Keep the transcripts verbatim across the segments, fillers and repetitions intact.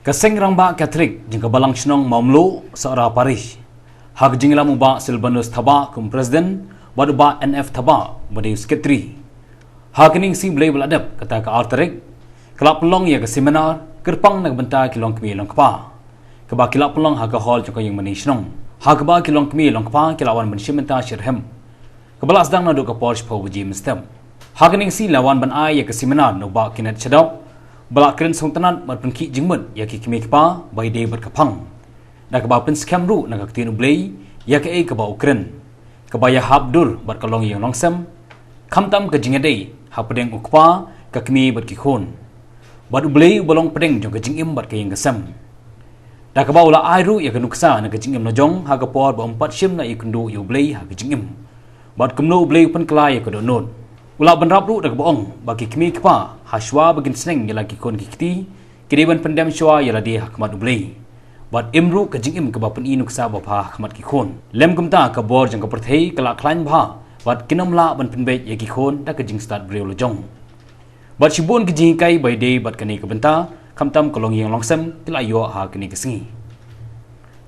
Ka Seng Rangbah Katholik jong ka Balang Shnong Mawmluh, Sohra Parish, ha ka jingïalam u Bah Silvanus Thabah kum u President bad u Bah N F Thabah ba dei u Secretary. Ha kane ka sngi Blei ba la dep, kata ka ar tarik, ka la pynlong ïa ka seminar kyrpang na ka bynta ki longkmie longkpa, kaba ki la pynlong ha ka hall jong ka ïing mane shnong, ha kaba ki longkmie longkpa ki la wan ban shim bynta shitrhem, kaba la sdang naduh ka por shiphew baje mynstep. Ha kane ka sngi la wan ban ai ïa ka seminar na u Bah Kenneth Shaddock, ba la kren sngewtynnat bad pynkhih jingmut ïa ki kmie kpa ba ïadei bad ka phang, da kaba pynskhem ruh na ka ktien U Blei ïa kaei kaba u kren, kaba ïahap dur bad ka longïing longsem, khamtam ka jingïadei hapdeng u kpa, ka kmie bad ki khun, bad U Blei uba long pdeng jong ka jingim bad ka ïing ka sem. Da kaba u la ai ruh ïa ka nuksa na ka jingim la jong ha ka por ba um pat shim la ïakynduh ïa U Blei ha ka jingim, bad kumno U Blei u pynkylla ïa ka dohnud. U la bynrap ruh da kaba ong ba ki kmie kpa, ha shuwa ba kin sneng ïa la ki khun ki kti, ki dei ban pyndem shuwa ïa lade ha khmat U Blei, bad im ruh ka jingim kaba pyni nuksa babha ha khmat ki khun. Lem kumta, ka bor jong ka pyrthei ka la khlaiñ bha bad kin ym lah ban pynbeit ïa ki khun da ka jingstad briew la jong. Bad shibun ki jinghikai ba ïadei bad kane ka bynta, khamtam ka longïing longsem, ki la ïoh ha kane ka sngi,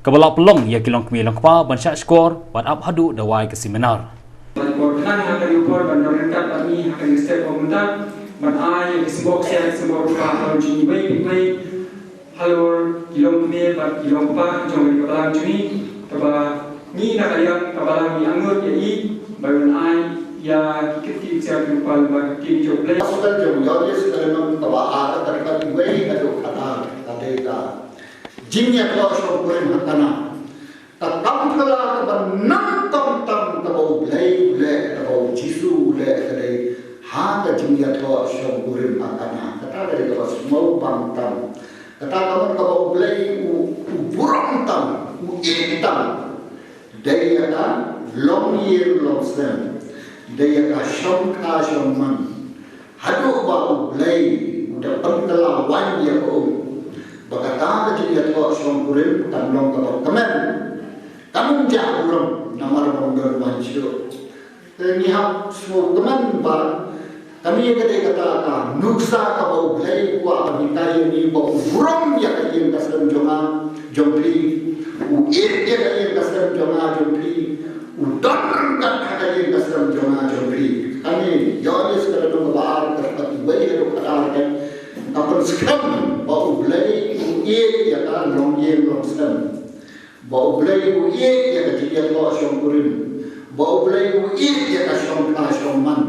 kaba la pynlong ïa ki longkmie longkpa ban shah shkor bad ap haduh da wai ka seminar. Ban bor khnang ha kane ka por ban don ryngkat bad ngi ha kane ka step ba mynta, ban ai ïa ki symbok ksiar, ki symbok rupa halor jong ngi iwei pa iwei, halor ki longkmie bad ki longkpa jong ka balang jong ngi, kaba ngi na ka liang ka balang ngi angnud ïa i, ba un ai ïa ki kti ksiar ki rupa lyngba ka ktien jong U Blei. Gospel jong u Ïoannis ka lynnong kaba ar, ka dkhot iwei haduh khatar, ka dei ka jingïathoh shongkurim ha Kana. Ka kam kylla kaba nyngkong tam kaba U Blei u leh, kaba U Jisu u leh, ka dei ha ka jingïathoh shongkurim ha Kana. Kata ka dei kaba sngewbang tam. Kata ka mut kaba U Blei u, u burom tam, u ïeit tam. Dei ïa ka longïing longsem. Dei ïa ka shongkha shongman. Haduh ba U Blei u da pynkylla waiñ ïa ka um, ba kata ka jingïathoh shongkurim kan long kaba kmen, kan ym jah burom namar ba ym don waiñ shuh. Te ngi hap sngewkmen ba kane ka dei kata ka nuksa kaba U Blei u kwah ban hikai ïa ngi, ba u burom ïa ka ïing ka sem jong nga, jong phi, u ïeit ïa ka ïing ka sem jong nga, jong phi, u don ryngkat ha ka ïing ka sem jong nga, jong phi. Kane Ïoannis ka lynnong kaba ar, ka dkhot iwei haduh khatar, ka pynskhem ba U Blei u ïeit ïa ka longïing longsem, ba U Blei u ïeit ïa ka jingïathoh shongkurim, ba U Blei u ïeit ïa ka shongkha shongman.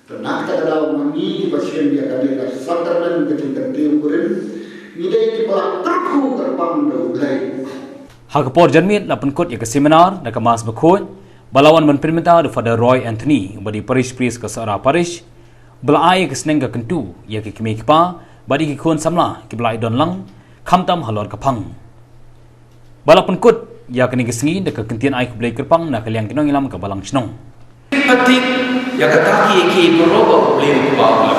Te na kata ka daw, ma ngi kiba shim ïa kane ka sakramen ka jingkyntiew kurim, ngi dei kiba la kyrkhu kyrpang da U Blei. Ha ka por janmiet la pynkut ïa ka seminar da ka Mass Bakhuid, ba la wan ban pynmynta da u Father Roy Anthony, uba dei Parish Priest ka Sohra Parish, ba la ai ïa ka sneng ka kyntu ïa ki kmie kpa bad ïa ki khun samla kiba la ïadon lang, khamtam halor ka phang. Ba la pynkut ïa kane ka sngi da ka kyntien ai khublei kyrpang na ka liang ki nongïalam ka balang shnong. Patik ïa kata ki, ïa ki baroh ba U Blei u Kpa u la.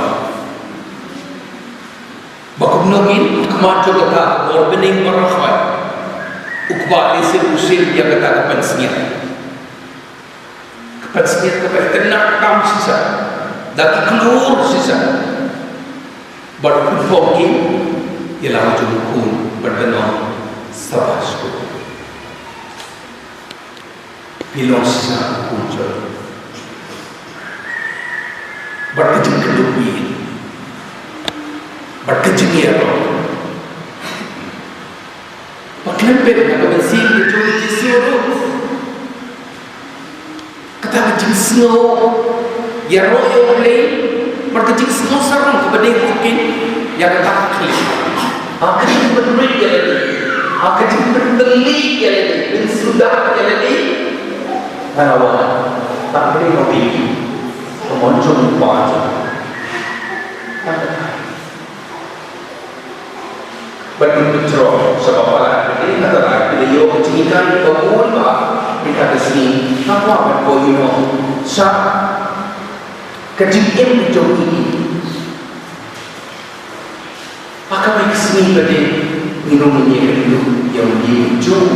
Ba kumno ngin, khmat jong kata ka bor bneng baroh, u Kpa u la sngewsih ïa kata ka pansngiat. Ka pansngiat kaba khynnah tam shisha, da ki klur shisha. Bad u pynpaw ïa la u jong u khun, bad ban ong, sabash khun. Phi long shisha u khun jong. Bad ka jingkynduh ïa, bad ka jingïaroh. Ba khlem pep na ka mynsiem ka jong u Jisu ruh. Kata ka jingsngew ïaroh ïa U Blei, bad ka jingsngew sarong kaba dei ruh kin ïa kata ka khlieh. Ha ka jingpynrit ïa lade, ha ka jingpyntlih ïa lade, pynsuda ïa lade. Nga la wan, tang dei ka wei, ka mon jong u Kpa jong. Bad ngi pynjrong sha ba palat, bad ngi kata lai, ngi ïoh ka jinghikai kaba bun ba, ngi kata sngi, nga kwah ban ïohi noh sha ka jingim ka jong ngi. Ha kawei ka sngi ka dei, ngi rung ngi ïa ka jingim, ïa u jingim jong